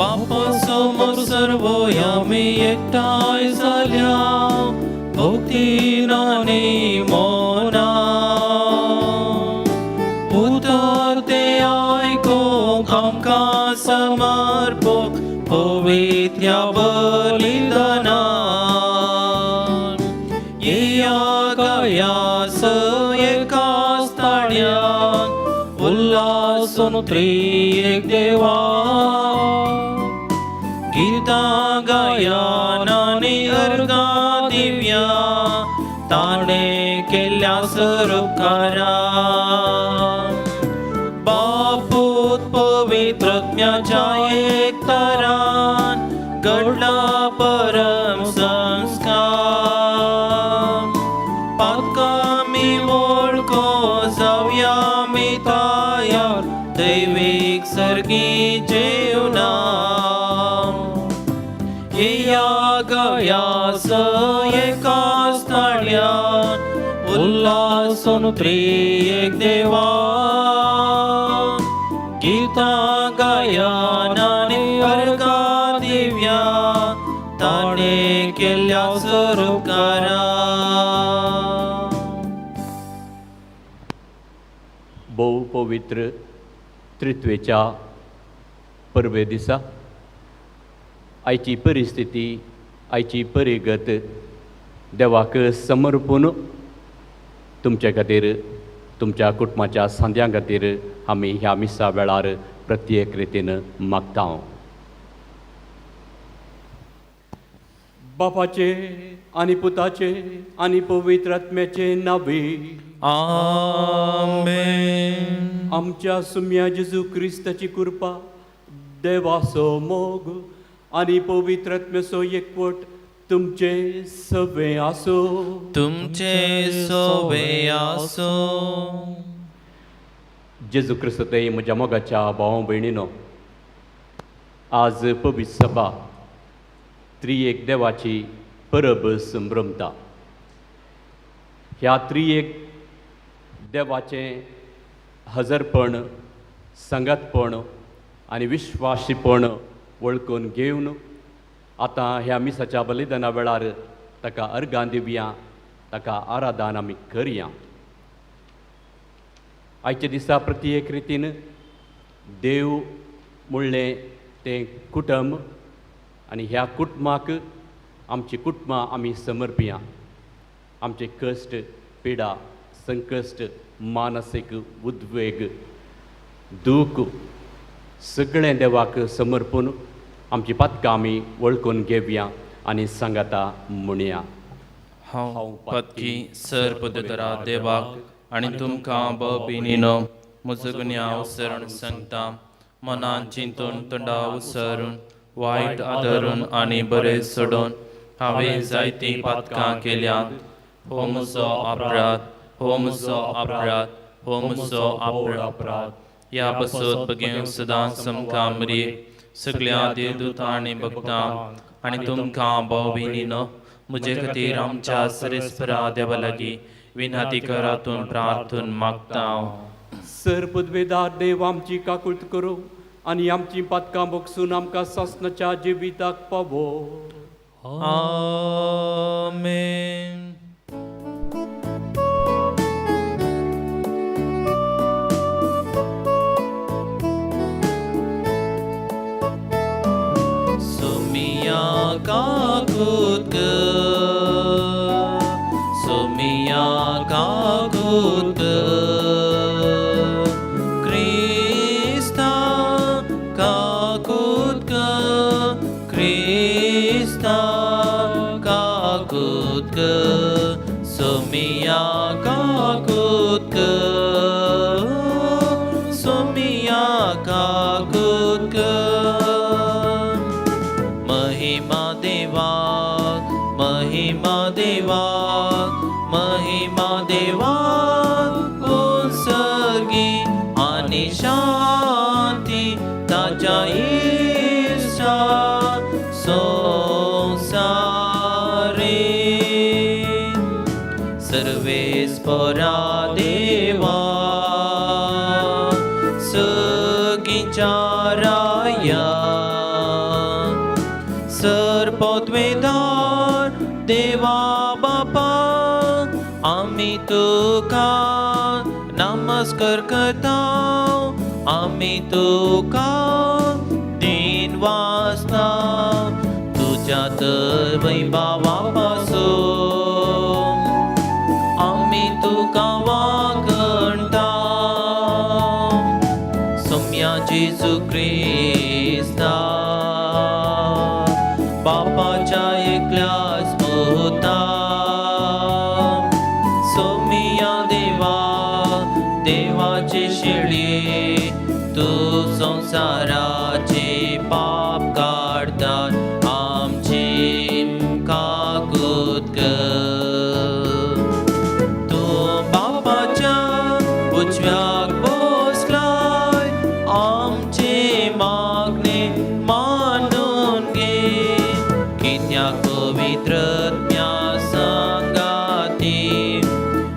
बापा समोर सर्वय आमी एकठांय जाल्या भक्तीन आनी मनान उतर ते आयकूंक आमकां समर्पूंक पवित्र बलिदानान येया गयास एकाच ताळ्यान उल्हासून त्रिएक देवा गीतां गायन आनी अर्गां दिव्या ताणें केल्ल्या सरुपकारा बापूत पवित्रज्ञाच्या एकतारान घडला परम संस्कार पातकां वळखो जावया आमी तयार दैवीक सर्गी जेवणा येया गयास एकाच ताळ्यान उल्हासून त्रिएक देवा गीतां गायन आनी अर्गां दिव्या ताणें केल्ल्या सरुपकारा. भोव पवित्र त्रित्वेच्या परबे दिसा आयची परिस्थिती, आयची परिगत देवाक समर्पून तुमचे खातीर, तुमच्या कुटुंबाच्या सांद्यां खातीर आमी ह्या मिसा वेळार प्रत्येक रितीन मागता. बापाचे आनी पुताचे आनी पवित्र आत्म्याचे नावे. आमेन. आमच्या सुम्या जेजू क्रिस्ताची कृपा, देवाचो मोग आनी पवित्र आत्म्याचो एकवट तुमचे सवे आसो. तुमचे सोबे आसो. जेजू क्रिस्त ते म्हज्या मोगाच्या भाव भयणीनो, आज पवित्र सभा त्रिएक देवाची परब संभ्रमता. ह्या त्रिएक देवाचें हजरपण, संगतपण आनी विश्वासीपण वळखून घेवन आतां ह्या मिसाच्या बलिदाना वेळार ताका अर्गां दिवया, ताका आराधन आमी करया. आयच्या दिसा प्रत्येक रितीन देव म्हणलें तें कुटुंब आनी ह्या कुटुंबाक आमची कुटुंबां आमी समर्पिया. आमचे कश्ट, पिडा, संकश्ट, मानसीक उद्वेग, दूख सगळें देवाक समर्पून आमची पातकां आमी वळखून घेवया आनी सांगाता म्हणया. हांव पतकी सर पदतरा देवाक आनी तुमकां भोव म्हजो गुन्यांव सरण सांगता. मनान चिंतून, तोंडा उसरून, वायट आदरून आनी बरें सोडून हांवें जायतीं पातकां केल्यांत. हो म्हजो अपराध, हो म्हजो अपराध, हो म्हजो अपराध. ह्या पासत बगेवंक सदां समकां मरी सगळ्या देवदूतां आनी भक्तांक आनी तुमकां भाव भयणीनो म्हजे खातीर आमच्या सरेस्परा देवा लागीं विनंती करातून प्रार्थून मागता हांव. सर पदवेदार देव आमची काकूट करूं आनी आमची पातकां बगसून आमकां सासणाच्या जिविताक पावो. आमेन. सुमिया काकूत कर, सुमिया काकूत कर, क्रिस्ता काकूत कर, क्रिस्ता काकूत कर, सुमिया काकूत कर, सुमिया काकूत कर. महिमा देवा, महिमा देवा, महिमा देवा उंसगी आनी शांती ताच्या इश्टा संवसारे. सर्वेस्परा देवा सगींच्या राया. देवा बापा आमी तुका नमस्कार करता आमी तुका दिन वासता तुज्या तर वैभावा पासून आमी तुका वागणटा सोम्या जेजू क्रिस्ता बापाच्या एकल्याच पुता सोमिया देवा देवाची शिळी तूं संवसाराचे पाप काडटा आमची काकूत कर तूं बापाच्या उजव्याक बसलाय आमचे मागणे मानून घे कित्याक पवित्रत्म्या सांगाती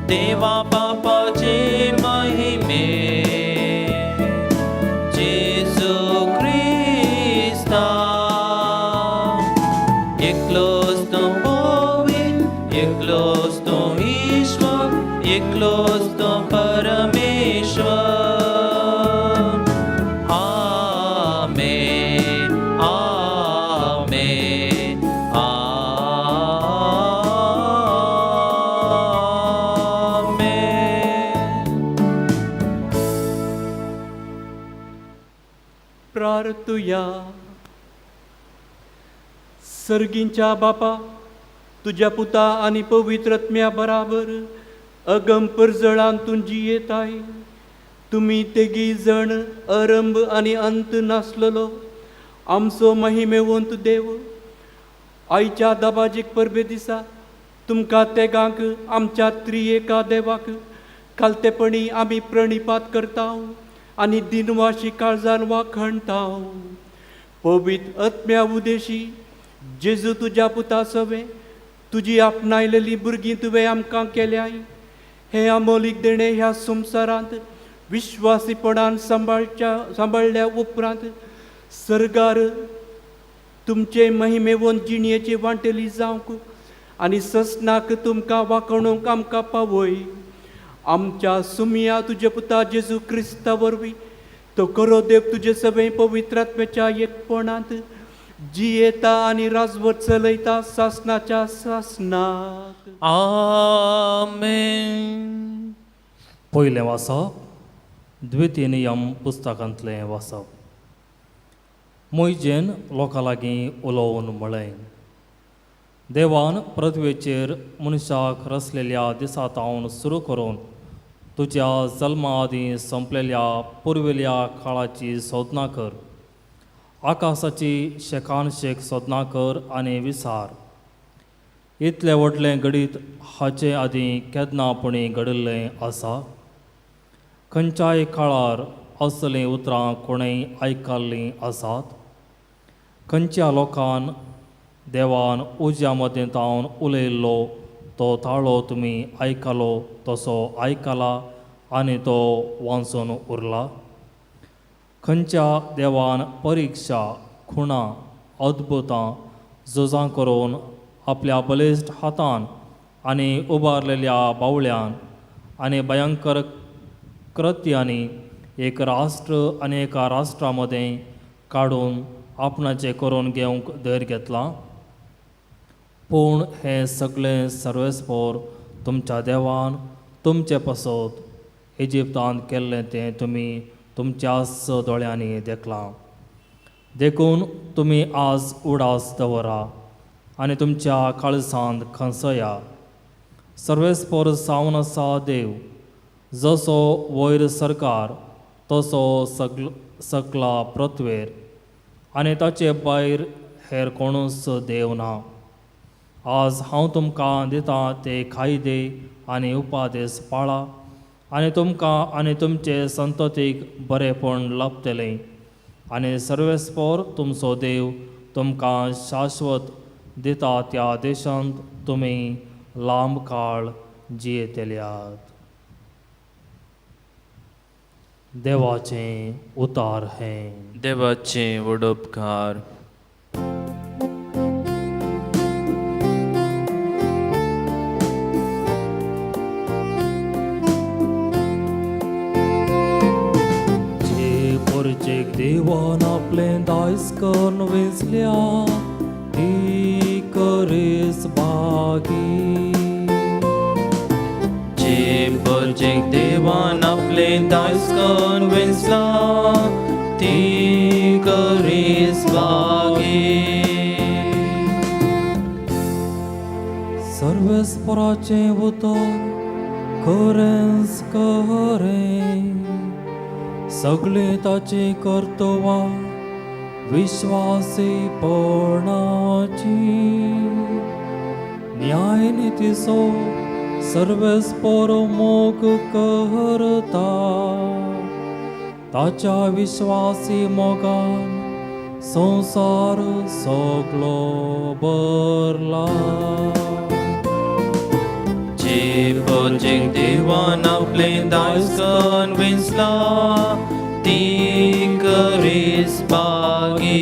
देवा बापाचे महिमे जेजू क्रिस्ता एकलोच तो पवित्र एकलोच तो ईश्वर एकलोच तो परमेश्वर. आमेन आमेन आमेन. प्रार्थुया. सर्गींच्या बापा तुज्या पुता आनी पवित्रत्म्या बराबर अगम परजळान तूं जियेताय. तुमी तेगी जण अरंब आनी अंत नासलेलो आमचो महिमेवंत देव आयच्या दबाजीक परबे दिसा तुमकां तेगांक आमच्या त्रियेका देवाक खालतेपणी आमी प्रणिपात करता आनी दिनवाशी काळजान वाखणता. पवित्र आत्म्या उदेशी जेजू तुज्या पुता सवें तुजी आपणायलेली भुरगीं तुवें आमकां केल्याय. हें अमोलीक देणें ह्या संवसारांत विश्वासीपणान सांबाळच्या सांबाळ्ळ्या उपरांत सर्गार तुमचे महिमेवन जिणयेची वांटेली जावंक आनी ससनाक तुमकां वाखणूंक आमकां पावय. आमच्या सुमया तुज्या पुता जेजू क्रिस्ता वरवीं तो खरो देव तुजे सगळे पवित्रात्म्याच्या एकपणांत जियेता आनी राजवट चलयता सासनाच्या सासनाक. आमेन. पयलें वाचप द्वितीय नियम पुस्तकांतलें वाचप. मोयजेन लोकां लागीं उलोवन म्हळें, देवान पृथ्वेचेर मनशाक रचलेल्या दिसा तावन सुरू करून तुज्या जल्मा आदीं सोंपलेल्या पुर्विल्ल्या काळाची सोदना कर, आकाशाची शेकान शेक सोदना कर आनी विसार. इतलें व्हडलें घडीत हाचे आदीं केन्ना पुणी घडिल्लें आसा? खंयच्याय काळार असलीं उतरां कोणेय आयकल्लीं आसात? खंयच्या लोकान देवान उज्या मदें तावन उलयल्लो तो ताळो तुमी आयकलो तसो आयकला आनी तो वांचून उरला? खंयच्या देवान परिक्षा खुणां अद्भुतां झुजां करून आपल्या बलिश्ट हातान आनी उबारलेल्या बावळ्यान आनी भयंकर कृत्यांनी एक राष्ट्र आनी एका राष्ट्रा मदें काडून आपणाचें करून घेवंक धैर्य घेतलां? पूण हें सगळें सर्वेस्पोर तुमच्या देवान तुमचे पासत इजिप्तांत केल्लें तें तुमी तुमच्याच दोळ्यांनी देखलां. देखून तुमी आज उडास दवरा आनी तुमच्या काळसांत खंसया. सर्वेस्पोर जावन आसा देव जसो वयर सरकार तसो सगला पृथ्वेर आनी ताचे भायर हेर कोणूच देव ना. आज हांव तुमकां दितां ते कायदे आनी उपादेस पाळा आनी तुमकां आनी तुमचे संततीक बरेंपण लाभतलें आनी सर्वेस्पोर तुमचो देव तुमकां शाश्वत दिता त्या देशांत तुमी लांब काळ जियेतल्यात. देवाचें उतार हें. देवाचें व्हड उपकार. देवान आपलें दायज करून वेंचल्या ती करीस बागी. जे परजेक देवान आपलें दायज करून वेंचला ती करीस बागी. सर्वेस्पराचें उतर खरेंच खरें, सगळीं ताचीं कर्तवां विश्वासीपणाची. न्यायनितीचो सर्वेस्पर मोग करता, ताच्या विश्वासी मोगान संवसार सगळो भरला. जे परजेक देवान आपलें दायज करून वेंचला ती करीस बागी.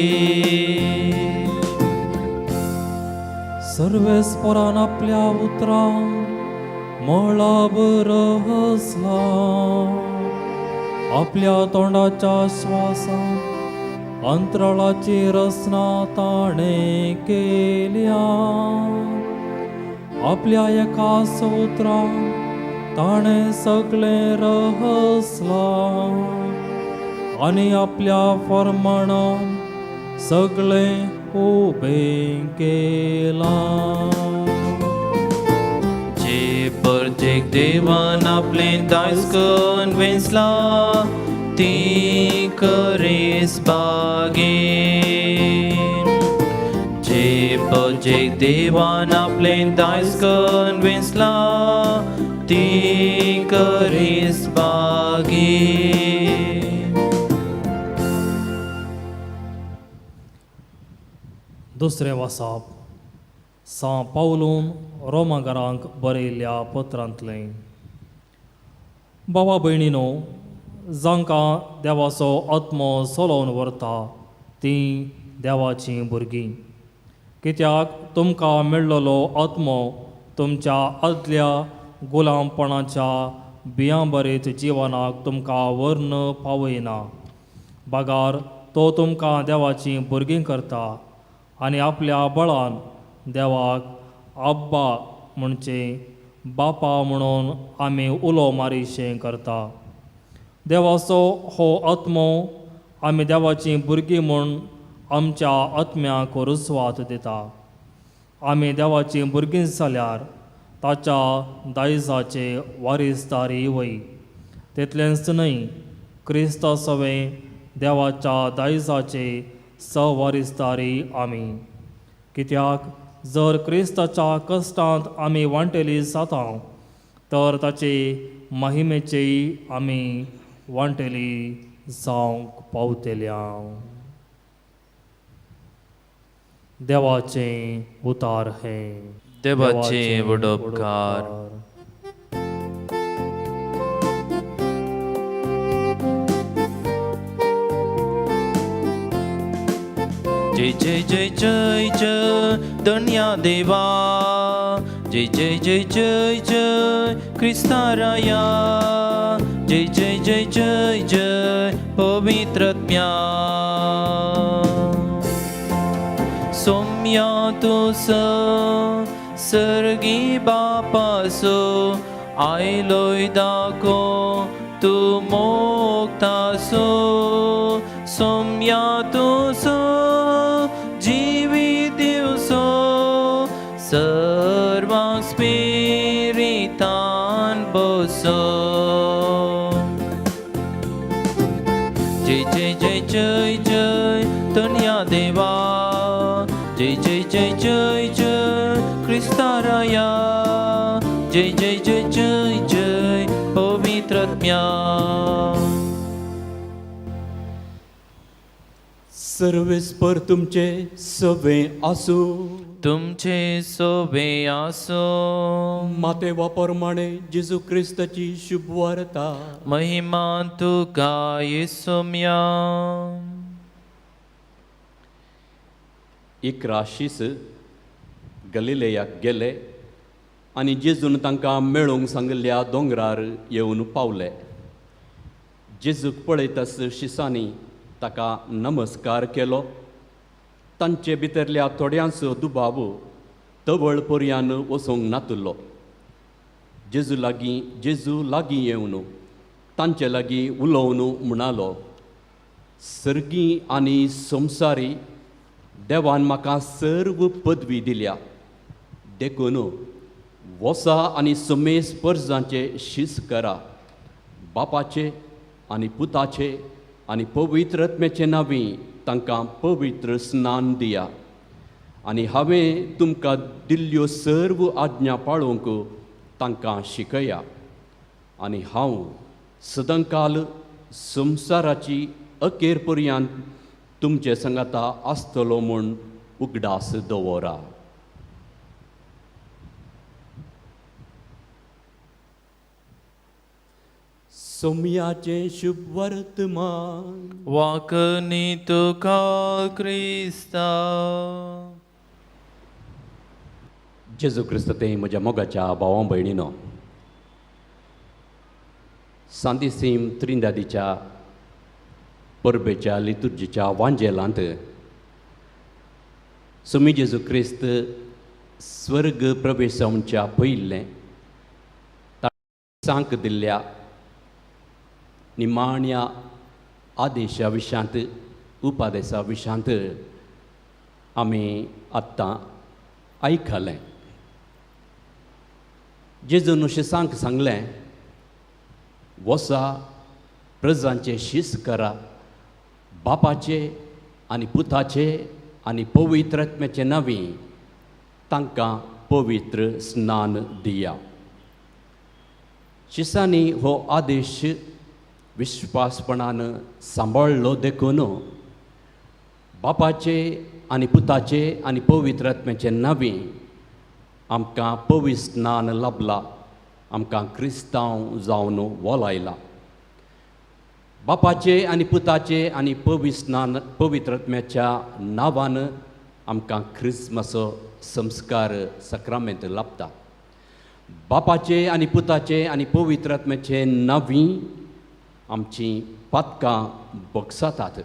सर्वेस्परान आपल्या उतरान मळब रहसला, आपल्या तोंडाच्या श्वासान अंतराळाची रचना ताणें केल्या. आपल्या एका उतरान ताणें सगळें रहसलां आनी आपल्या फर्माणान सगळें उबें केलां. जे परजेक देवान आपलें दायज करून वेंचला ती करीस बागी. जे परजेक देवान आपलें दायज करून वेंचला ती करीस बागी. दुसरें वासाप सां पावलून रोमागारांक बरयल्ल्या पत्रांतलें. बाबा भयणीनो, जांकां देवाचो आत्मो चलोवन व्हरता तीं देवाचीं भुरगीं, कित्याक तुमकां मेळ्ळलो आत्मो तुमच्या आदल्या गुलामपणाच्या बियांबरीत जिवनाक तुमकां व्हरून पावयना, बगार तो तुमकां देवाचीं भुरगीं करता आनी आपल्या बळान देवाक आब्बा म्हणचे बापा म्हणून आमी उलो मारिशें करता. देवाचो हो आत्मो आमी देवाचीं भुरगीं म्हूण आमच्या आत्म्याक रुजवात दिता. आमी देवाचीं भुरगीं जाल्यार ताच्या दायजाचे वारीसदारी वय. तितलेंच न्हय, क्रिस्ता सवें देवाच्या दायजाचे सवारीसदारी आमी. कित्याक जर क्रिस्ताच्या कश्टांत आमी वांटेली जाता तर ताचे महिमेचेय आमी वांटेली जावंक पावतल्या. देवाचें उतार हें. देवाचें व्हड उपकार. जय जय जय जय जय धन्या देवा, जय जय जय जय जय क्रिस्ताराया, जय जय जय जय जय पवित्रत्म्या. सोम्या तुस सर्गी बापासो आयलोय दाखो तूं मोगतासो. सोम्या तुस जिवीत दिवसो सर्वांक स्पिरितान बसो. जय जय जय जय जय धन्या देवा, जय जय जय जय जय क्रिस्ताराया, जय जय जय जय जय पवित्रत्म्या. सर्वेस्पर तुमचे सवे आसूं. तुमचे सोबे आसूं. माते वापरमाणे जेजू क्रिस्ताची शुभवार्ता. महिमा तुका येसुम्या. 11 शीस गलिलेयाक गेले आनी जेजून तांकां मेळूंक सांगिल्ल्या दोंगरार येवन पावले. जेजूक पळयतास शिसांनी ताका नमस्कार केलो. तांचे भितरल्या थोड्यांचो दुबाव तवळ पर्यान वचूंक नातुल्लो. जेजू लागीं येवन तांचे लागीं उलोवन म्हणालो, सर्गी आनी संवसारी देवान म्हाका सर्व पदवी दिल्या, देखून वसा आनी समेस परजांचे शीस करा, बापाचे आनी पुताचे आनी पवित्र आत्म्याचे नांवी तांकां पवित्र स्नान दिया, आनी हांवें तुमकां दिल्ल्यो सर्व आज्ञा पाळोवंक तांकां शिकया, आनी हांव सदांकाल संवसाराची अखेर पर्यंत तुमचे संगाता आसतलो म्हूण उगडास दवरा. सोमयाचें शुभ वर्तमान. वाकनी तुका क्रिस्ता. जेजू क्रिस्त ते म्हज्या मोगाच्या भावां भयणीनो, सांतिसीम त्रिंदादीच्या परबेच्या लितुर्जीच्या वांजेलांत सुमी जेजू क्रिस्त स्वर्ग प्रवेश जावच्या पयलें सांक दिल्ल्या निमाण्या आदेशा विशांत उपादेशा विशांत आमी आत्तां आयकलें. जेजून शिसांक सांगलें, वसा प्रजांचे शीस करा, बापाचे आनी पुताचे आनी पवित्र आत्म्याचे नांवी तांकां पवित्र स्नान दिया. शिसांनी हो आदेश विश्वासपणान सांबाळ्ळो देखून बापाचे आनी पुताचे आनी पवित्र आत्म्याचे नांवी आमकां पवित्र स्नान लाबला, आमकां क्रिस्तांव जावन वोलायला. बापाचे आनी पुताचे आनी पवित्र आत्म्याच्या नांवान आमकां क्रिस्मसो संस्कार सक्रामेंत लाबता. बापाचे आनी पुताचे आनी पवित्र आत्म्याचे नांवी आमची पातकां बगसातात.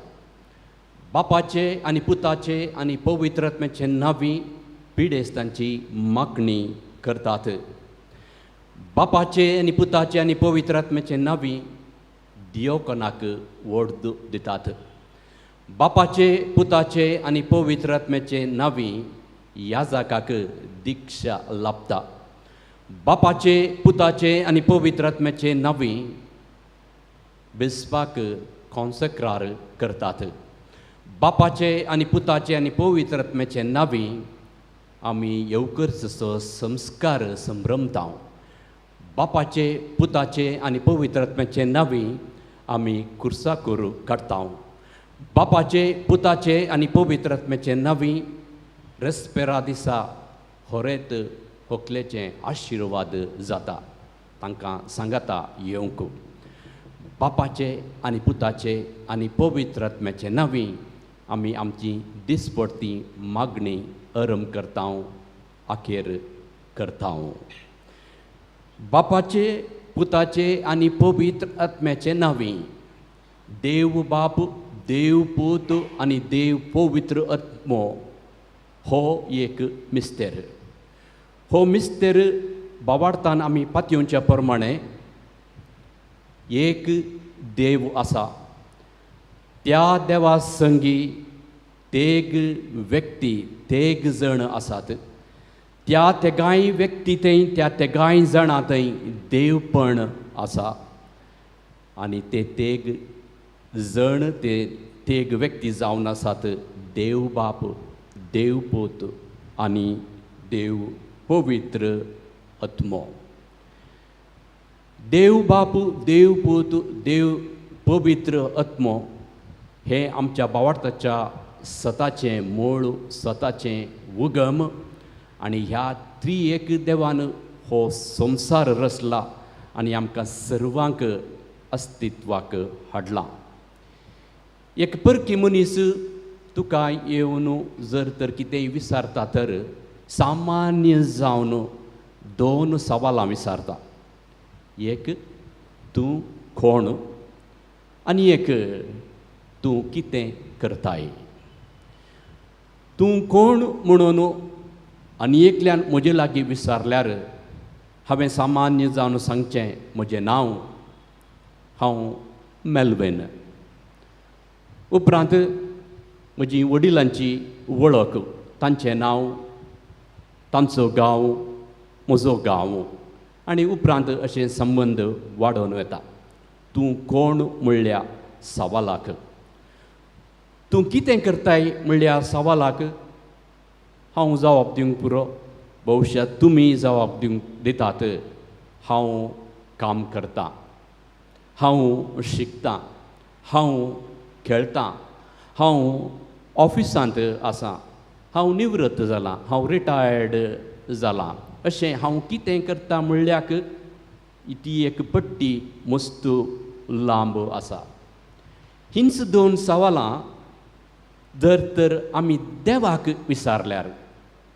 बापाचे आनी पुताचे आनी पवित्र आत्म्याचे नांवी पिडेस्तांची मागणी करतात. बापाचे आनी पुताचे आनी पवित्र आत्म्याचे नांवी दियोकनाक वोर्द दितात. बापाचे पुताचे आनी पवित्र आत्म्याचे नांवी याजकाक दीक्षा लाभता. बापाचे पुताचे आनी पवित्र आत्म्याचे नांवी बिस्पाक कॉन्सेक्रार करतात. बापाचे आनी पुताचे आनी पवित्र आत्म्याचे नांवी आमी येवकर्चो संस्कार संभ्रमता. बापाचे पुताचे आनी पवित्र आत्म्याचे नांवी आमी कुर्साकूर काडटा. बापाचे पुताचे आनी पवित्र आत्म्याचे नांवी रेस्पेरा दिसा होरेत होकलेचे आशिर्वाद जाता, तांकां सांगाता येवंक. बापाचे आनी पुताचे आनी पवित्र आत्म्याचे नांवी आमी आमची दिसपडती मागणी अरम करता, अखेर करता. बापाचे पुताचे आनी पवित्र आत्म्याचे नांवी देव बाप, देव पूत आनी देव पवित्र आत्मो हो एक मिस्तेर. हो मिस्तेर बाबार्थान आमी पातयेवच्या प्रमाणे एक देव आसा. त्या देवा संगी तेग व्यक्ती, तेग जण आसात. त्या तेगाय व्यक्ती थंय, त्या तेगाय जाणां थंय देवपण आसा आनी ते तेग जण, ते तेग व्यक्ती जावन आसात देव बाप, देव पूत आनी देव पवित्र आत्मो. देव बाप, देव पूत, देव पवित्र आत्मो हें आमच्या बावार्थाच्या सताचें मूळ, सताचें उगम आनी ह्या त्रिएक देवान हो संवसार रचला आनी आमकां सर्वांक अस्तित्वाक हाडला. एक परकी मनीस तुका येवन जर तर कितेंय विचारता तर सामान्य जावन दोन सवालां विचारता. एक, तूं कोण, आनी एक, तूं कितें करताय? तूं कोण म्हणून आनी एकल्यान म्हजे लागीं विचारल्यार हांवें सामान्य जावन सांगचें म्हजें नांव हांव मेल्वेन. उपरांत म्हजी वडिलांची वळख, तांचें नांव, तांचो गांव, म्हजो गांव, आनी उपरांत अशें संबंद वाडोवन वता. तूं कोण म्हणल्या सवालाक, तूं कितें करताय म्हणल्या सवालाक हांव जवाब दिवंक पुरो, भविश्यांत तुमी जवाब दिवंक दितात. हांव काम करतां, हांव शिकतां, हांव खेळटां, हांव ऑफिसांत आसा, हांव निवृत्त जालां, हांव रिटायर्ड जालां. अशें हांव कितें करता म्हणल्याक ती एक पट्टी मस्त लांब आसा. हींच दोन सवालां जर तर आमी देवाक विचारल्यार,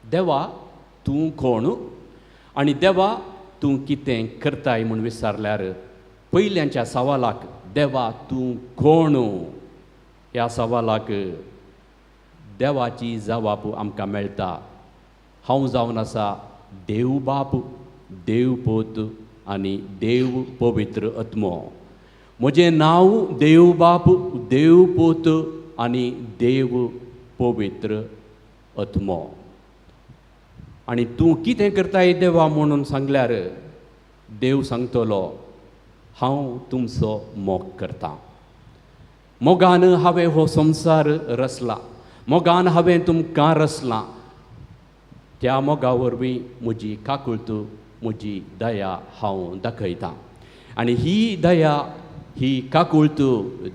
देवा तूं कोण आनी देवा तूं कितें करताय म्हूण विचारल्यार, पयल्यांच्या सवालाक देवा तूं कोण ह्या सवालाक देवाची जवाब आमकां मेळटा. हांव जावन आसा देव बाप, देव पूत आनी देव पवित्र आत्मो. म्हजें नांव देव बाप, देव पूत आनी देव पवित्र आत्मो. आनी तूं कितें करताय देवा म्हणून सांगल्यार देव सांगतलो हांव तुमचो मोग करतां. मोगान हांवें हो संवसार रचला, मोगान हांवें तुमकां रचलां, त्या मोगा वरवीं म्हजी काकुळट, म्हजी दया हांव दाखयतां. आनी ही दया, ही काकुळट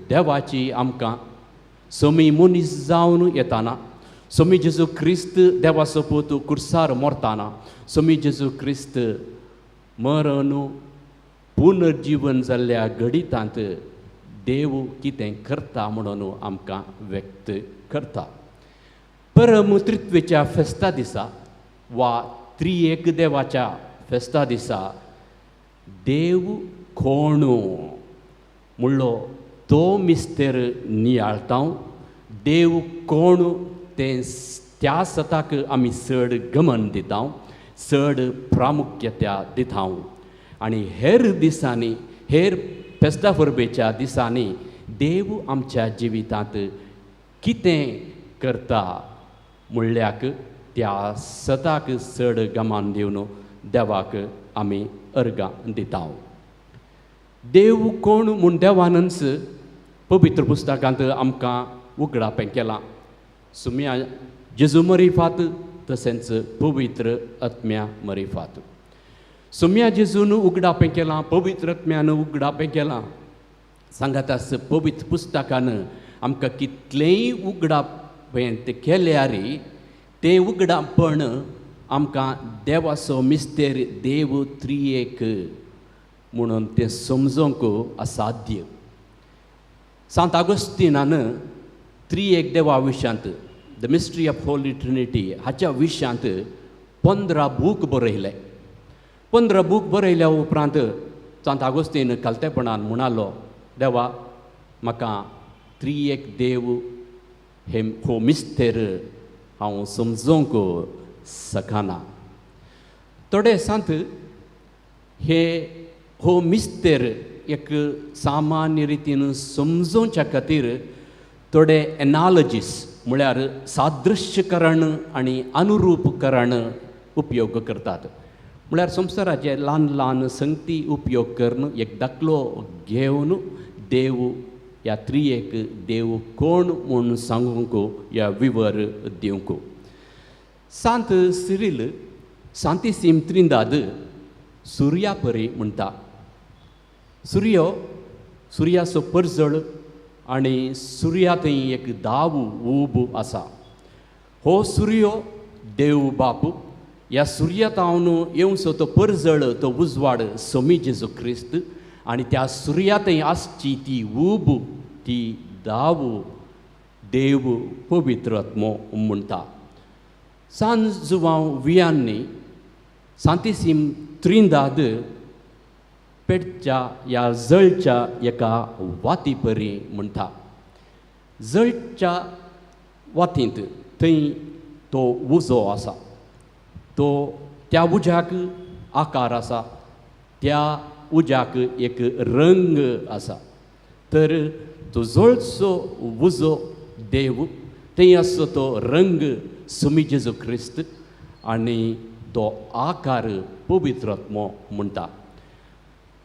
देवाची आमकां समी मनीस जावन येताना, समी जेजू क्रिस्त देवाचो पूत कुर्सार मरताना, समी जेजू क्रिस्त मरण पुनर्जीवन जाल्ल्या घडितांत देव कितें करता म्हणून आमकां व्यक्त करता. परम त्रित्वेच्या फेस्ता दिसा वा त्रिएक देवाच्या फेस्ता दिसा देव कोण म्हणलो तो मिस्तेर नियाळता. देव कोण तें त्या सताक आमी चड गमन दिता, चड प्रामुख्यता दिता. आनी हेर दिसांनी, हेर फेस्ता परबेच्या दिसांनी देव आमच्या जिवितांत कितें करता म्हणल्याक त्या सताक चड गमान दिवन देवाक आमी अर्गां दिता. देव कोण म्हूण देवानच पवित्र पुस्तकांत आमकां उगडापें केलां. सुम्या जेजू मरिफात तशेंच पवित्र आत्म्या मरिफात. सुम्या जेजून उगडापें केलां, पवित्र आत्म्यान उगडापें केलां. सांगातास पवित्र पुस्तकान आमकां कितलेंय उगडापें तें केल्यार तें उगडापण आमकां देवाचो मिस्तेर देव त्रिएक म्हणून तें समजूंक असाध्य. सांत आगोस्तिनान त्रिएक देवा विशयांत, the mystery of holy trinity हाच्या विशयांत 15 बूक बरयले. 15 बूक बरयल्या उपरांत सांत आगोस्तीन खालतेपणान म्हणालो, देवा म्हाका त्रिएक देव हे हो मिस्तेर हांव समजूंक शकना. थोडे सांत हे हो मिस्तेर एक सामान्य रितीन समजोवच्या खातीर थोडे एनालॉजीस म्हळ्यार सादृश्यकरण आनी अनुरूपकरण उपयोग करतात. म्हळ्यार संवसाराचे ल्हान ल्हान संगती उपयोग करून एक दाखलो घेवन देव ह्या त्रिएक देव कोण म्हूण सांगूंक ह्या विवर दिवंक. सांत सिरील सांतिसीम त्रिंदाद सुर्या परी म्हणटा. सुर्यो, सुर्याचो परजळ आनी सुर्या थंय एक दाव ऊब आसा. हो सुर्यो देव बाप, ह्या सुर्या तावन येवचो तो परजळ, तो उजवाड समी जेजू क्रिस्त, आनी त्या सुर्या थंय आसची ती ऊब, ती दाव देव पवित्र आत्मो म्हणटा. सान जुवांव वियांनी सांतिसीम त्रिंदाद पेटच्या ह्या जळच्या एका वाती परी म्हणटा. जळच्या वातींत थंय तो उजो आसा, तो त्या उज्याक आकार आसा, त्या उज्याक एक रंग आसा. तर तो जळचो उजो देव, थंय आसचो तो रंग सुमी जेजू क्रिस्त आनी तो आकार पवित्र आत्मो म्हणटा.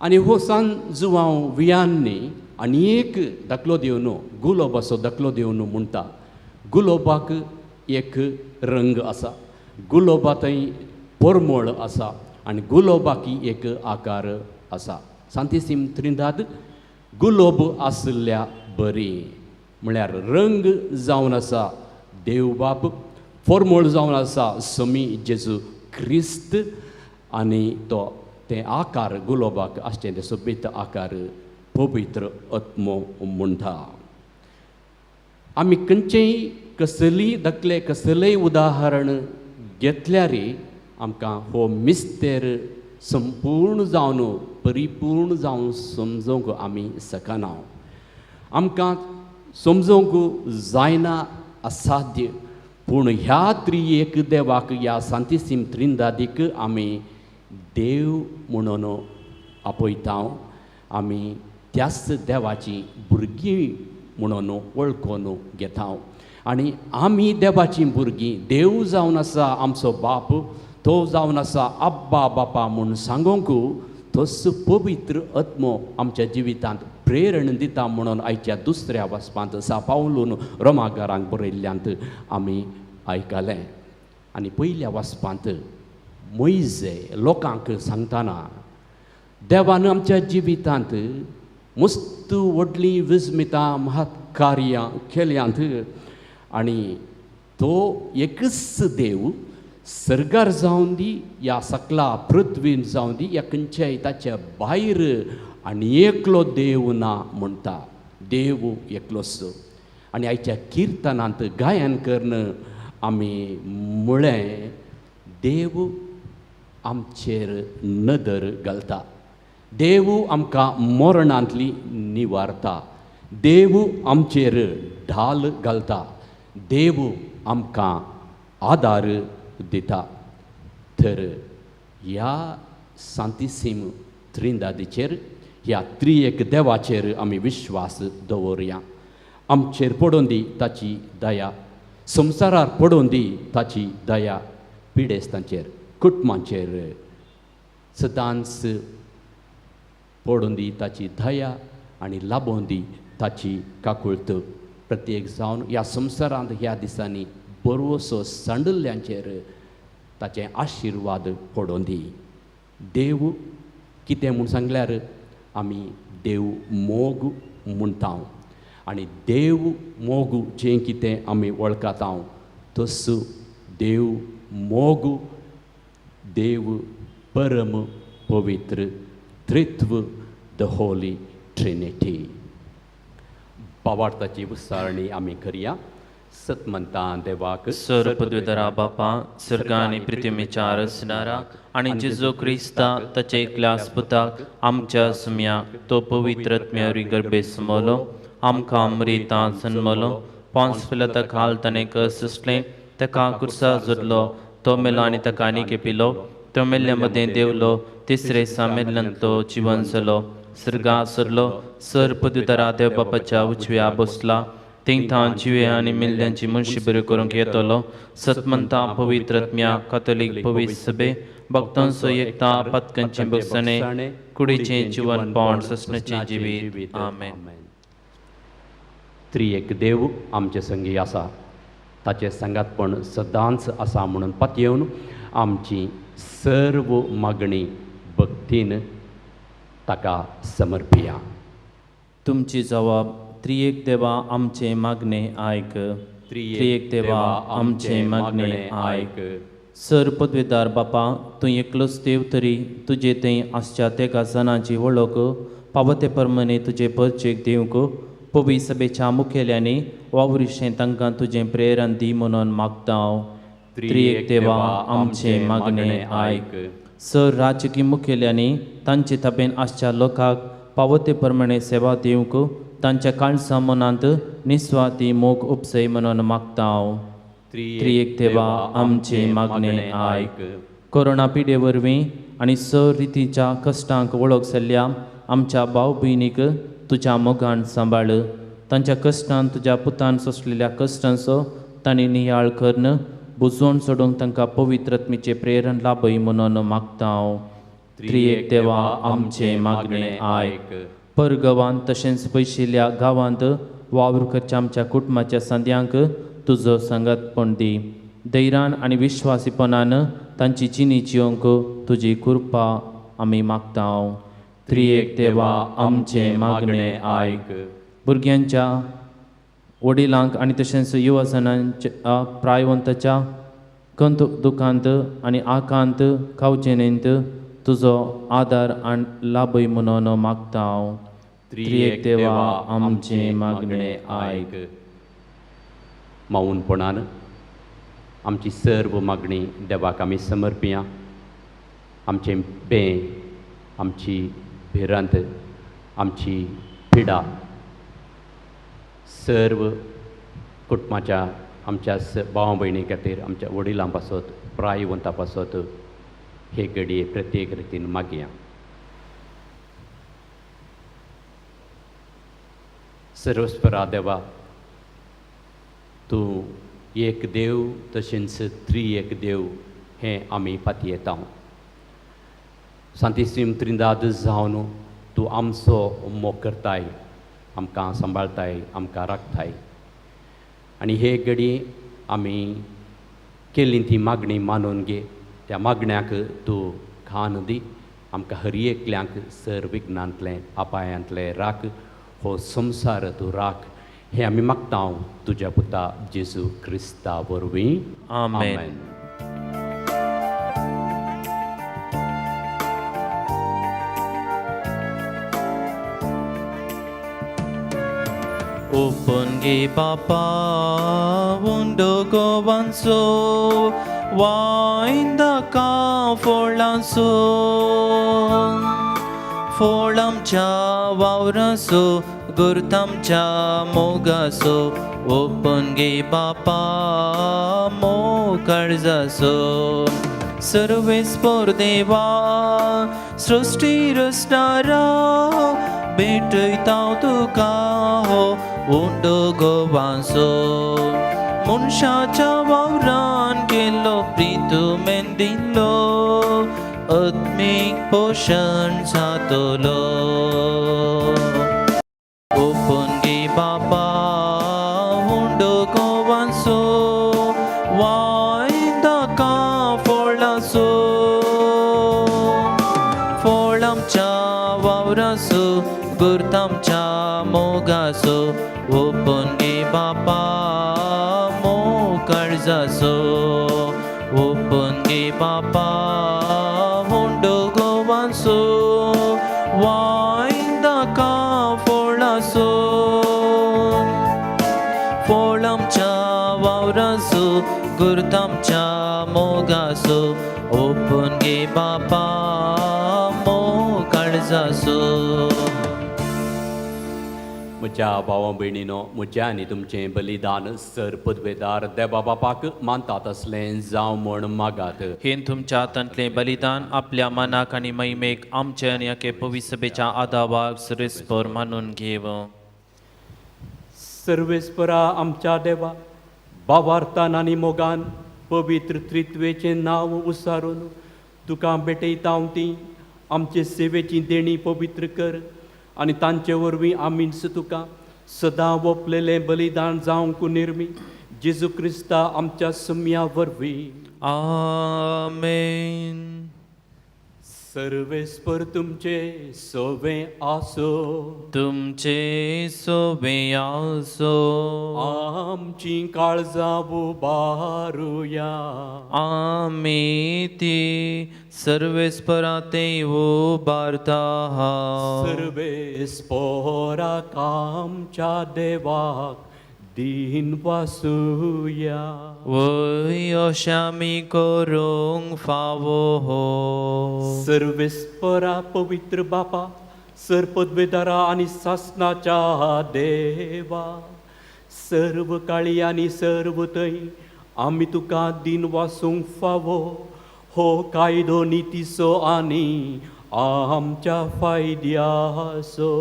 आनी हो सान जुवांव वियांनी आनी एक दाखलो दिवन गुलोबाचो दाखलो दिवन म्हणटा, गुलोबाक एक रंग आसा, गुलोबा थंय परमळ आसा आनी गुलोबाकी एक आकार आसा. सांतिसीम त्रिंदाद गुलोब आशिल्ल्या बरी म्हळ्यार रंग जावन आसा देव बाप, फॉर्मोळ जावन आसा समी जेजू क्रिस्त आनी तो तें आकार गुलोबाक आसचें तें सोबीत आकार पवित्र आत्मो म्हणटा. आमी खंयचेय कसलीय दाखले कसलेय उदाहरण घेतल्यार आमकां हो मिस्तेर संपूर्ण जावन परिपूर्ण जावन समजूंक आमी शकना. आमकां समजूंक जायना असाध्य, पूण ह्या त्रियेक देवाक ह्या सांतिसीम त्रिंदादीक आमी देव म्हणून आपयता, आमी त्याच देवाची भुरगीं म्हणून वळखून घेता आनी आमी देवाचीं भुरगीं. देव जावन आसा आमचो बाप, तो जावन आसा आब्बा बापा म्हूण सांगूंक तोच पवित्र आत्मो आमच्या जिवितांत प्रेरण दिता म्हणून आयच्या दुसऱ्या वचपांत सा पावलून रोमागारांक बरयल्ल्यांत आमी आयकलें. आनी पयल्या वचपांत मोयजे लोकांक सांगतना देवान आमच्या जिवितांत मस्त व्हडलीं विस्मितां महत्कार्यां केल्यांत आनी तो एकच देव सर्गार जावन दी या सकला पृथ्वीन जावन दी या खंयच्याय ताच्या भायर आनी एकलो देव ना म्हणटा, देव एकलोच. आनी आयच्या किर्तनांत गायन करून आमी म्हळें देव आमचेर नदर घालता, देव आमकां मरणांतली निवारता, देव आमचेर ढाल घालता, देव आमकां आदार दिता. तर ह्या सांतिसीम त्रिंदादीचेर ह्या त्रियेक देवाचेर आमी विश्वास दवरुया. आमचेर पडून दी ताची दया, संवसारार पडून दी ताची दया, पिडेस्तांचेर कुटुंबांचेर सदांच पडून दी ताची दया आनी लाबोवन दी ताची काकुळत. प्रत्येक जावन ह्या संवसारांत ह्या दिसांनी बरोसो सांडल्ल्यांचेर ताचे आशिर्वाद पडोवन दी. देव कितें म्हूण सांगल्यार आमी देव मोग म्हणटा आनी देव मोग जें कितें आमी वळखता तसो देव मोग, देव परम पवित्र त्रित्व, the Holi Trinity. बावार्थाची उच्चारणी आमी करया. सतमंता देवाक सर पदवीधरा बापा सर्ग आनी पृथ्वीच्या रचणारा आनी जेजू क्रिस्ता ताच्या एकल्या पुताक आमच्या सुम्याक तो पवित्र आत्म्यावरी गर्भे समवलो, आमकां अमृता जन्मलो, पांच फिलता खाल ताणें कसलें ताका कुर्सा जोडलो, तो मेलो आनी ताका आनी केपिलो, तो मेल्ल्या मदें देवलो, तिसरे दिसा मेल्ल्यांतलो जिवन जालो, सर्गा सरलो, सर पदवीधरा देव बापाच्या उजव्या बसला, थिंग जिवे आनी मेल्ल्यांची मनशी बरी करूंक येतलो. सतमंता पवित्र आत्म्या कातोलीक पवित्र सभे भक्तांचो एकता पातकांचें भोगसणें कुडीचें जिवन पावण ससण्याचें जिवीत. आमेन. त्रिएक देव आमचे संगी आसा, ताचें सांगातपण सदांच आसा म्हणून पातयेवन आमची सर्व मागणी भक्तीन ताका समर्पिया. तुमची जवाब त्रिएक देवा आमचें मागणें आयक, त्रिएक देवा आमचें मागणें आयक. सर पदवेदार बापा तूं एकलोच देव तरी तुजे थंय आसच्या तेगा जणांची वळख पावते ते प्रमाणे तुजे परचेक दिवंक पवी सभेच्या मुखेल्यांनी वावरिशें तांकां तुजें प्रेरण दी म्हणून मागता हांव. त्रिएक देवा आमचें मागणें आयक. सर राजकी मुखेल्यांनी तांचे ताबेन आसच्या लोकांक पावते प्रमाणे सेवा दिवंक तांच्या काळसा मनांत निस्वार्थी मोग उपसय म्हणून मागता हांव. त्रिएक देवा आमचें मागणें आयक. कोरोना पिडे वरवीं आनी स रितीच्या कश्टांक वळख जाल्ल्या आमच्या भाव भयणीक तुज्या मोगान सांबाळ. तांच्या कश्टान तुज्या पुतान सोंसलेल्या कश्टांचो तांणी नियाळ करून बुजवण सोडूंक तांकां पवित्रत्मेचें प्रेरण लाभय म्हणून मागता हांव. त्रिएक देवा आमचें मागणें आयक. परगांवांत तशेंच पयशिल्ल्या गांवांत वावर करच्या आमच्या कुटुंबाच्या सांद्यांक तुजो सांगातपण दी. धैर्यान आनी विश्वासीपणान तांची जिणी जिवंक तुजी कृपा आमी मागता. त्रिएक देवा आमचें मागणें आयक. भुरग्यांच्या वडिलांक आनी तशेंच युवजनांच्या प्रायवंताच्या कंत दुखांत आनी आकांत खावचेनेंत तुजो आदार आनी लाभय म्हणून मागता हांव. त्रिएक देवा आमचें मागणें आयक. मौनपणान आमची सर्व मागणी देवाक आमी समर्पिया. आमचें बें, आमची भिरांत, आमची पिडा सर्व कुटुंबाच्या आमच्या भाव भयणी खातीर, आमच्या वडिलां पासत, प्रायवंता पासत हे घडये प्रत्येक रितीन मागया. सर्वस्परा देवा, तूं एक देव तशेंच त्री एक देव हें आमी पातयेता. सांतिसीम त्रिंदाद जावन तूं आमचो मोग करताय, आमकां सांबाळताय, आमकां राखताय. आनी हे घडी आमी केल्ली ती मागणी मानून घे. त्या मागण्याक तूं खान दी. आमकां हर एकल्यांक सर विघ्नांतलें अपायांतलें राख, हो संवसार तूं राख, हें आमी मागता तुज्या पुता जेजू क्रिस्ता वरवीं. आमेन. ओपन गे बापा उंडो गोवांचो वायंदा का फोळांचो फोळांच्या वावराचो गुरतामच्या मोगाचो ओपन गे बापा मोग काळजाचो. सर्वेस्पोर देवा सृश्टी रचणारा भेटयता तुका हो उंडो गोवांचो. मनशाच्या वावरान केल्लो प्रितुमेन दिल्लो आत्मीक पोशण जातलो. ओपन गे बापा उंडो गोवांचो वायदा का फोळाचो फोळामच्या वावराचो गुरतामच्या मोगाचो ओपन गे बापा मोग काळजाचो. ओपन गे बापा उंडो गोवांचो वायदा का फोळाचो फोळामच्या वावराचो गुरतामच्या मोगाचो ओपन गे बापा मोग काळजाचो. म्हज्या भावा भयणीनो, म्हज्या आनी तुमचें बलिदान सर पदवेदार देवा बापाक मानतात असलें जावं म्हण मागात. हें तुमच्या हातांतलें बलिदान आपल्या मनाक आनी महिमेक आमचे आनी एके पविसभेच्या आदावाक सुरेस्पर मानून घेव. सर्वेस्परा आमच्या देवा, बावार्थान आनी मोगान पवित्र त्रित्वेचें नांव उसारून तुका भेटयता ती आमचे सेवेची देणी पवित्र कर आनी तांचे वरवीं आमीच तुका सदां वपलेलें बलिदान जावंक निर्मी जेजू क्रिस्ता आमच्या सम्या वरवीं. आमेन. सर्वेस्पर तुमचे सोवे आसो. तुमचे सोवे आसो. आमची काळजां उबारुया. आमी ती सर्वेस्परा ते उबारता. सर्वेस्पराक आमच्या देवाक दीन वासुया. वय अशें आमी करूंक फावो. सर्वेस्परा पवित्र बापा, सरपदवेदारा आनी सासनाच्या देवा, सर्व काळी आनी सर्व थंय आमी तुका दिन वासूंक फावो हो कायदो नितीचो आनी आमच्या फायद्याचो।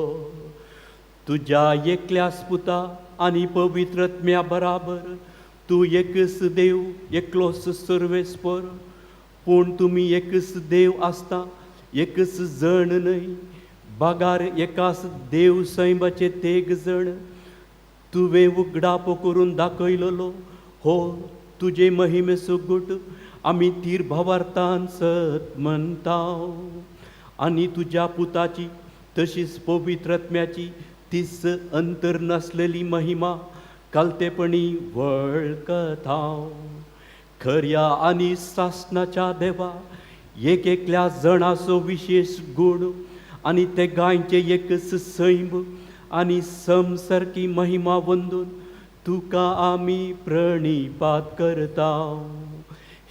तुज्या एकल्याच पुता आनी पवित्रत्म्या बराबर तूं एकच देव, एकलोच सर्वेस्पर, पूण तुमी एकच देव आसता, एकच जण न्हय, बागार एकाच देव सैमाचे तेग जण। तुवें उगडापो करून दाखयलेलो हो तुजे महिमेचो गुट आमी तीर भावार्थान सत म्हणटा आनी तुज्या पुताची तशीच पवित्रत्म्याची तीच अंतर नासलेली महिमा कालतेपणी वळखता। खऱ्या आनी सासनाच्या देवा, एक एकल्या जणाचो विशेश गूण आनी ते गायचे एकच सैम आनी समसारकी महिमा वंदून तुका आमी प्रणिपात करता।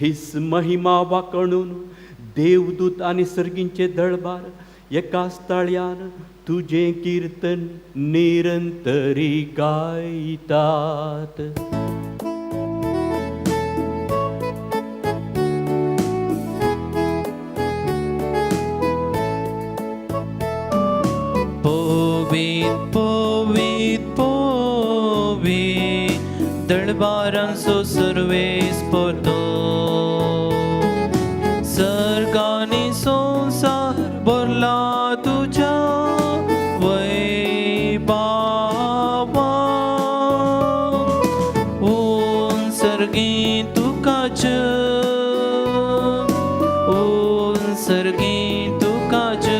हीच महिमा वाकणून देवदूत आनी सर्गींचे दळबार एकाच ताळयान तुजें किर्तन निरंतरी गायतात। पवीत पवीत पवीत दळबारांचो सर्वेस परतो, सर्गांनी संवसार भरला तुज्या वैभावान। ऊन सर्गी तुका जय, ऊन सर्गी तुका जय,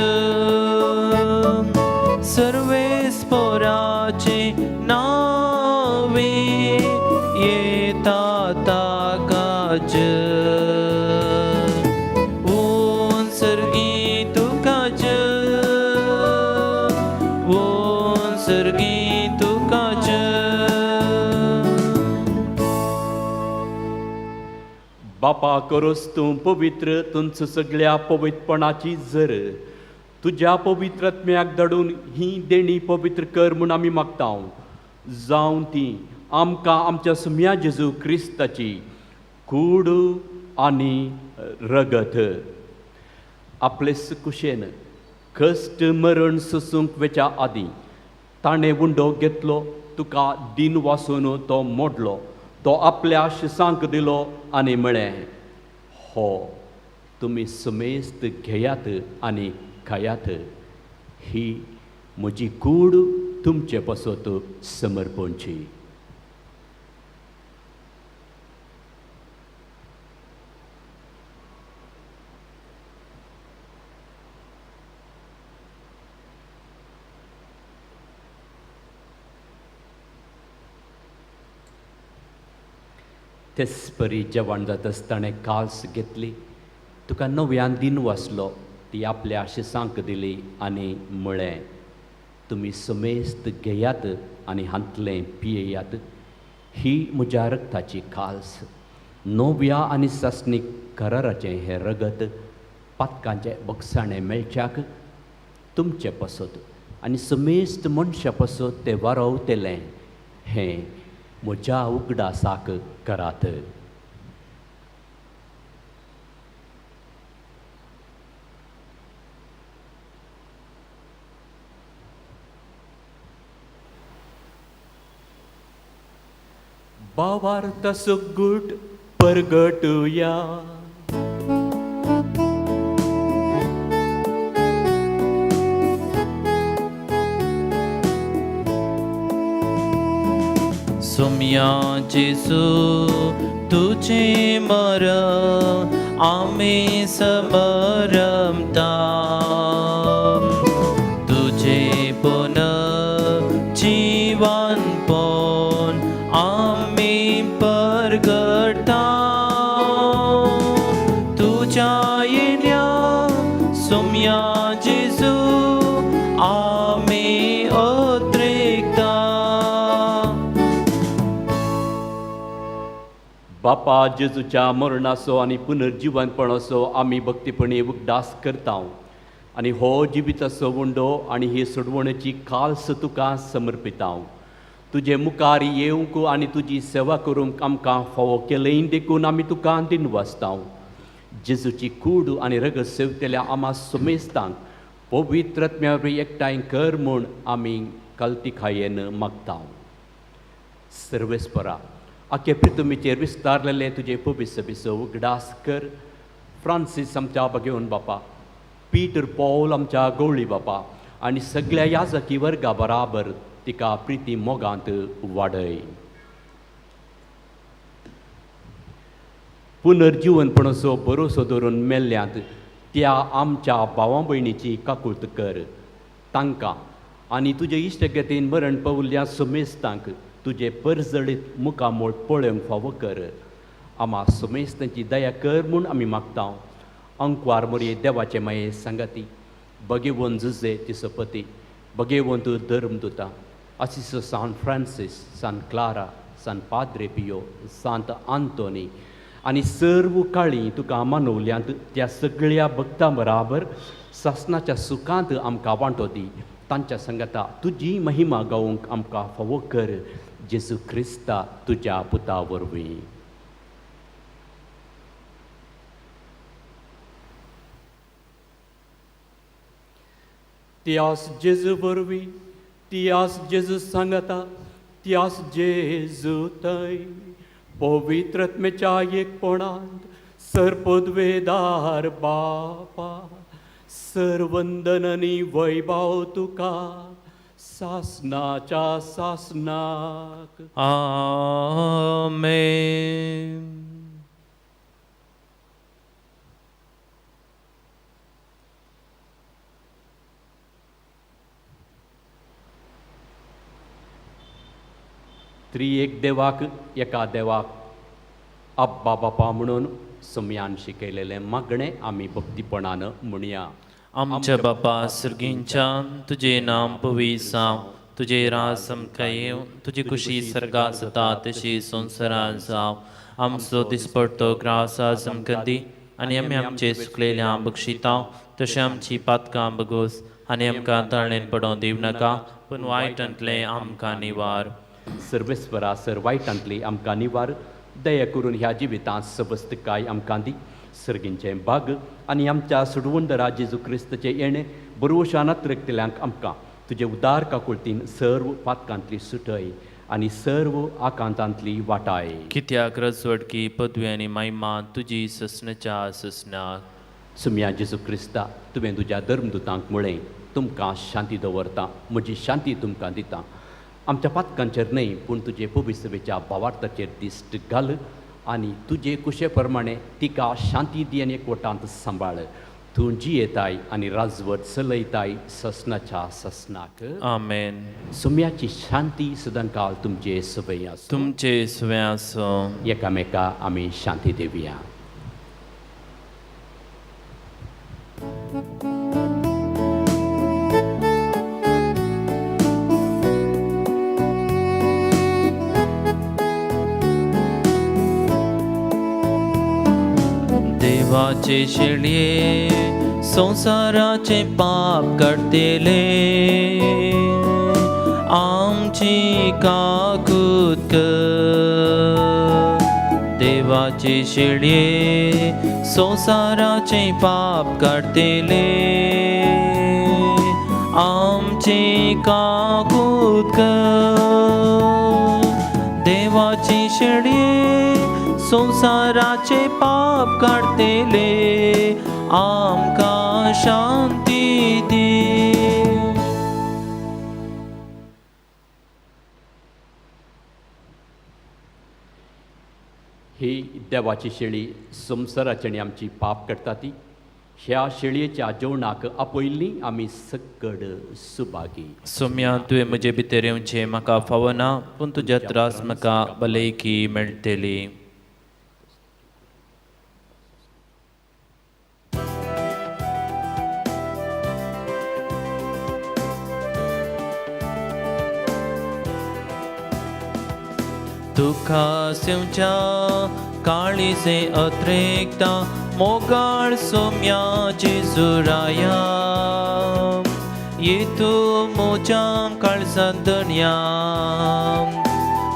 सर्वेस्पराचे नावे येता ताका जय। ऊन सर्गी तुका जय, ऊन सर्गी तुका जय। बापा करोस तूं पवित्र, तुमचो सगळ्या पवित्रपणाची जर तुज्या पवित्रत्म्याक धाडून ही देणी पवित्र कर म्हूण आमी मागता। जावं ती आमकां आमच्या सुम्या जेजू क्रिस्ताची कूड आनी रगत आपलेच कुशेन कश्ट मरण सोसूंक वेच्या आदीं ताणें उंडो घेतलो, तुका दिन वासून तो मोडलो, तो आपल्या शिसांक दिलो आनी म्हळें, हो तुमी समेस्त घेयात आनी खायात, ही म्हजी कूड तुमचे पासत समर्पणची। तेच परी जेवण जाताच ताणें काल्स घेतली, तुका नव्यान दिन वाचलो, ती आपल्या शिसांक दिली आनी म्हळें, तुमी समेस्त घेयात आनी हांतलें पियेयात, ही म्हज्या रक्ताची काल्स, नव्या आनी सासणीक कराराचें हें रगत पातकांचें बगसाणें मेळच्याक तुमचे पासत आनी समेस्त मनशां पासत तें वारवतलें, हें म्हज्या उगडासाक करात। बावार्थाचो गूट परगटुया। सुम्या जेजू तुझे मरण आमी समरमता, तुझे पुनर्जीवन पण आमी परगटा। तुझ्या येण्या सुम्या जेजू आमी अत्रेकता। बापा जेजूच्या मरणाचो आनी पुनर्जिवनपणाचो आमी भक्तीपणी उगडास करता आनी हो जिविताचो उंडो आनी ही सोडवणेची खास तुका समर्पितां. तुजे मुखार येवंक आनी तुजी सेवा करूंक आमकां फावो केलें देखून आमी तुका दिनवासतां. जेजूची कूड आनी रगत सेवतल्या आमा सुमेस्तांक पवित्र आत्म्या वरवीं एकठांय कर म्हूण आमी कल्तिकायेन मागता. सर्वेस्परा, आखे प्रितुमीचेर विस्तारलेले तुजे पवित्र उगडास कर. फ्रांसीस आमच्या बघेवन बापा, पीटर पॉल आमच्या गवळी बापा आनी सगळ्या याजकी वर्गा बराबर तिका प्रिती मोगांत वाडय. पुनर्जीवनपणाचो भरोसो धरून मेल्ल्यांत त्या आमच्या भावा भयणीची काकूळत कर. तांकां आनी तुजे इश्टगतीन मरण पावल्ल्या सुमेस्तांक तुजे परजळीत मुखामोळ पळोवंक फावो कर. आमा सुमेस्तांची दया कर म्हूण आमी मागता. अंकवार मोरये देवाचे माये सांगाती बगेवन जुजे तिसपती बगेवंत धर्म दुता आसिसो San Francis, San Clara, San Padre Pio, Sant Anthony आनी सर्व काळी तुका मानवल्यांत त्या सगळ्या भक्तां बराबर सासनाच्या सुखांत आमकां वांटो दी. तांच्या संगता तुजी महिमा गावंक आमकां फावो कर. जेजू क्रिस्ता तुज्या पुता वरवीं. त्यास जेजू वरवीं, त्यास जेजू सांगता, त्यास जेजू थंय पवित्र आत्म्याच्या एकपणांत सर्पद्वेदार बापा सर्वंदन आनी वैभव तुका सासनाच्या सासनाक. आमेन. त्रिएक देवाक एका देवाक अब्बा बापा म्हणून सम्यान शिकयलेलें मागणें आमी भक्तीपणान म्हणया. आमच्या बापा सर्गींच्यान तुजें नांव पवित्र जावं, तुजें राज आमकां येवं, तुजी खुशी सर्गात जाता तशी संवसारांत जावं. आमचो दिसपडतो ग्रास आज आमकां दी आनी आमी आमचे सुकलेल्या बक्षितां तशें आमची पातकां बगोस आनी आमकां ताळणेन पडोवंक दिवं नाका, पूण वायटांतलें आमकां निवार. सर्वेस्वरा सर वायटांतली आमकां निवार. दया करून ह्या जिवितांत सवस्तकाय आमकां दी. सर्गींचें भाग आनी आमच्या सुडवंदरा जेजू क्रिस्ताचें येणें बरोवशान रक्तल्यांक आमकां तुजे उदार काकुळतीन सर्व पातकांतली सुटय आनी सर्व आकांतांतली वाटाय. कित्याक रजवटकी पदवी आनी महिमा तुजी ससनाच्या ससनाक. सुम्या जेजू क्रिस्ता, तुवें तुज्या धर्मदुतांक म्हळें, तुमकां शांती दवरता, म्हजी शांती तुमकां दिता. आमच्या पातकांचेर न्हय पूण तुजे पवित्रवेच्या भावार्थाचेर दिश्ट घाल आनी तुजे कुशे प्रमाणे तिका शांती दी आनी एकवटांत सांबाळ. तूं जियेताय आनी राजवट चलयताय ससनाच्या ससनाक. आमेन. सुम्याची शांती सदांकाल तुमचे सवय आसूं. तुमचे सुवें आसूं. एकामेका आमी शांती दिवया. देवाचे शेळये संवसाराचे पाप काडटले, आमची काकूत कर. देवाचे शेळये संवसाराचे पाप काडटले, आमची काकूत कर. देवाचे शेळये संवसाराचे पाप काडटले, आमकां शांती दी. ही देवाची शेळी संवसाराची आनी आमची पाप करता ती ह्या शेळयेच्या जेवणाक आपयल्ली आमी सक्कड सुभागी. सोम्या, तुवें म्हजे भितर येवचें म्हाका फावना, पूण तुज्या त्रास म्हाका भलायकी मेळटली. तुका सेवच्या काळीचे अत्रेकता मोगाळ सोम्या जेजुराया ये तूं म्हज्या काळजांत धनया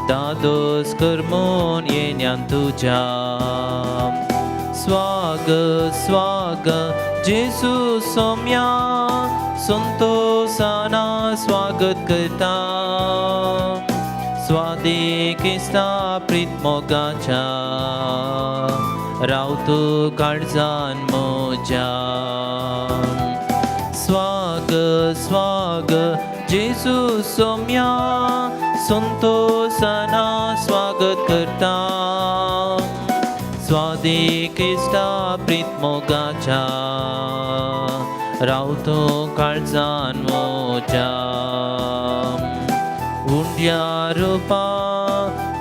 दादोस कर म्हूण येन्यान तुज्या स्वागत स्वागत जेजू सोम्या संतोसाना स्वागत करता स्वादीक इस्ता प्रीत मोगाच्या राव तूं काळजान म्हज्या स्वागत स्वागत जेजू सोम्या संतोसाना स्वागत करता स्वादीक इस्ता प्रीत मोगाच्या राव तूं काळजान म्हज्या उंड्या रुपा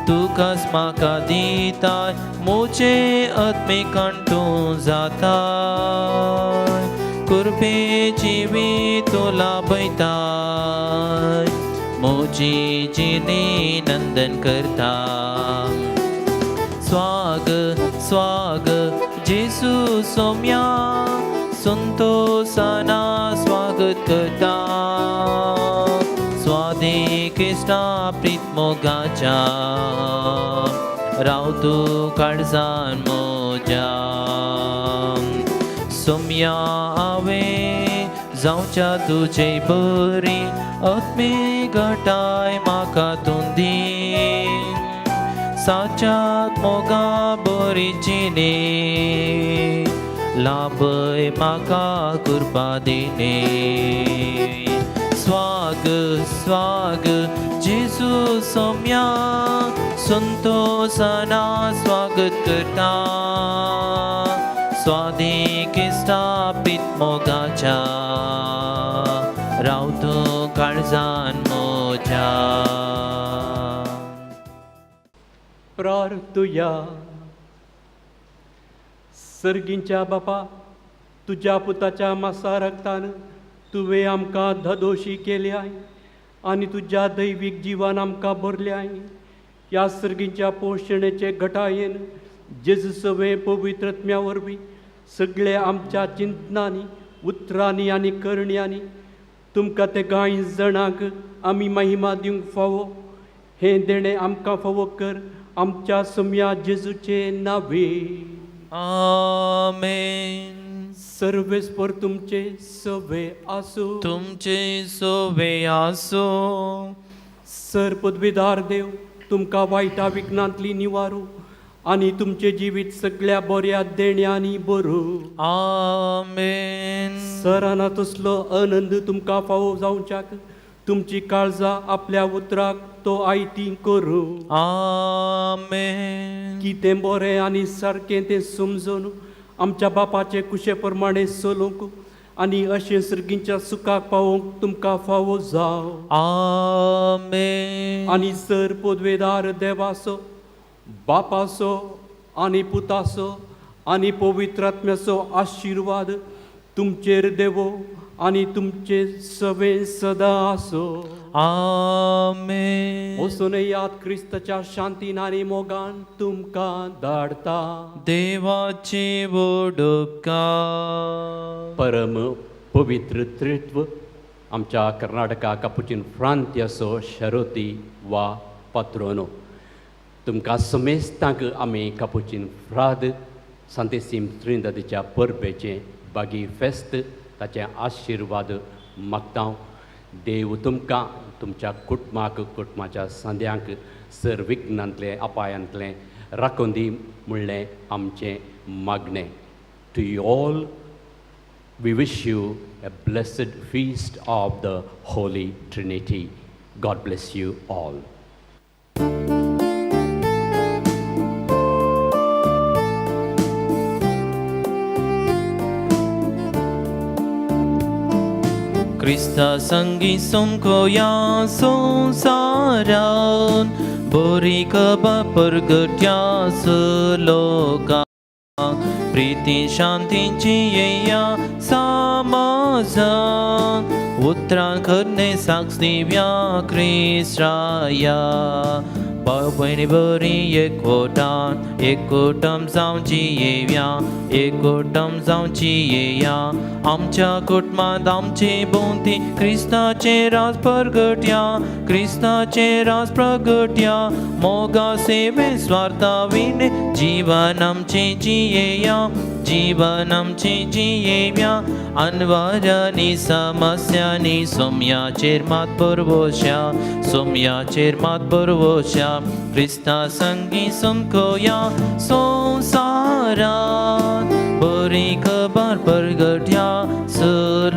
तुकाच म्हाका दिताय म्हजे आत्मिकान तूं जाताय कुर्बे जिवीत तूं लाभयताय म्हजी जिणी नंदन करता स्वागत स्वागत जेजू सोम्या संतोसाना स्वागत करता स्वादीक इश्टा प्रीत मोगाच्या राव तूं काळजान म्हज्या सोम्या हांवें जावच्या तुजे बरी आत्मीक घटाय म्हाका तूं दी साच्यात मोगा बरी जिणे लाभय म्हाका कृपा दिणे स्वागत स्वागत जेजू सोम्या संतोसाना स्वागत करता स्वादीक इश्टा प्रीत मोगाच्या राव तूं काळजान म्हज्या प्रार्थुया. सर्गींच्या बापा, तुज्या पुताच्या मासा रक्तान तुवें आमकां धदोशी केल्याय आनी तुज्या दैवीक जिवान आमकां भरल्याय. ह्या सर्गींच्या पोशणेचे घटायेन जेजू सवें पवित्र आत्म्या वरवीं सगळे आमच्या चिंतनांनी, उतरांनी आनी करण्यांनी तुमकां ते कांय जाणांक आमी महिमा दिवंक फावो हें देणें आमकां फावो कर, आमच्या सोम्या जेजूचे नावे. आमेन. सर्वेस्पर तुमचे सवे आसूं. तुमचे सोवे आसूं. सर पदवीदार देव तुमकां वायटा विघ्नांतली निवारू आनी तुमचें जिवीत सगळ्या बऱ्या देण्यांनी बरूं. आमेन. सराना तसलो आनंद तुमकां फावो जावच्याक तुमची काळजां आपल्या उतराक तो आयती करूं. आमेन. कितें बरें आनी सारकें तें समजून आमच्या बापाचे कुशे प्रमाणे चलूंक आनी अशें सर्गींच्या सुखाक पावोवंक तुमकां फावो जावं. आमेन. आनी सर पदवेदार देवाचो, बापाचो आनी पुताचो आनी पवित्र आत्म्याचो आशिर्वाद तुमचेर देवो आनी तुमचे सवे सदां आसो. आमेन. वचून याद क्रिस्ताच्या शांतीन आनी मोगान तुमकां धाडता. देवाची उपकार. परम पवित्र त्रित्व आमच्या कर्नाटका कापुचीन प्रांत्याचो शरोती वा पात्रोनो, तुमकां समेस्तांक आमी कापुचीन फ्राद सांतेसीम त्रिंदादीच्या परबेचें बागी फेस्त ताचें आशिर्वाद मागता. देव तुमकां, तुमच्या कुटुंबाक, कुटुंबाच्या सांद्यांक सर विघ्नांतलें अपायांतलें राखून दी म्हणलें आमचें मागणें. To you all we wish you a blessed feast of the Holy Trinity. God bless you all. क्रिस्ता संगी सोमकोया संसारान बोरी कबा परगट्या लोका प्रीती शांतीची येया समाजान उतरां करणे साक्ष दिव्या क्रिस्ताया. भाव भयणी बरी एकवटान एकवटम जावची येवया एकवटम जावची येया आमच्या कुटुंबांत आमचे भोंवती क्रिस्ताचें राज प्रगट्या क्रिस्ताचें राज प्रगट्या मोगा सेवे स्वार्था विणे जीवन आमचें जियेया जीवन आमचें जियेया अनवारांनी समस्यांनी सोम्याचेर मात बरवश्या सोम्याचेर मात बरवश्या क्रिस्ता संगी समकोया संवसारांत बरी खबर प्रगट्या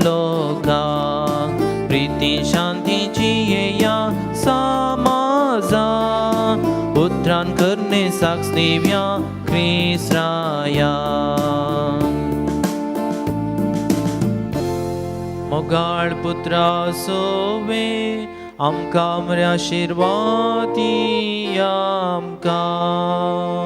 लोकांक प्रिती शांती जियेया समाजा उतरान करणे साक्ष दिव्या क्रिस्राया. मोगाळ पुत्रा सोवे आमकां मरे आशिर्वाद आमकां.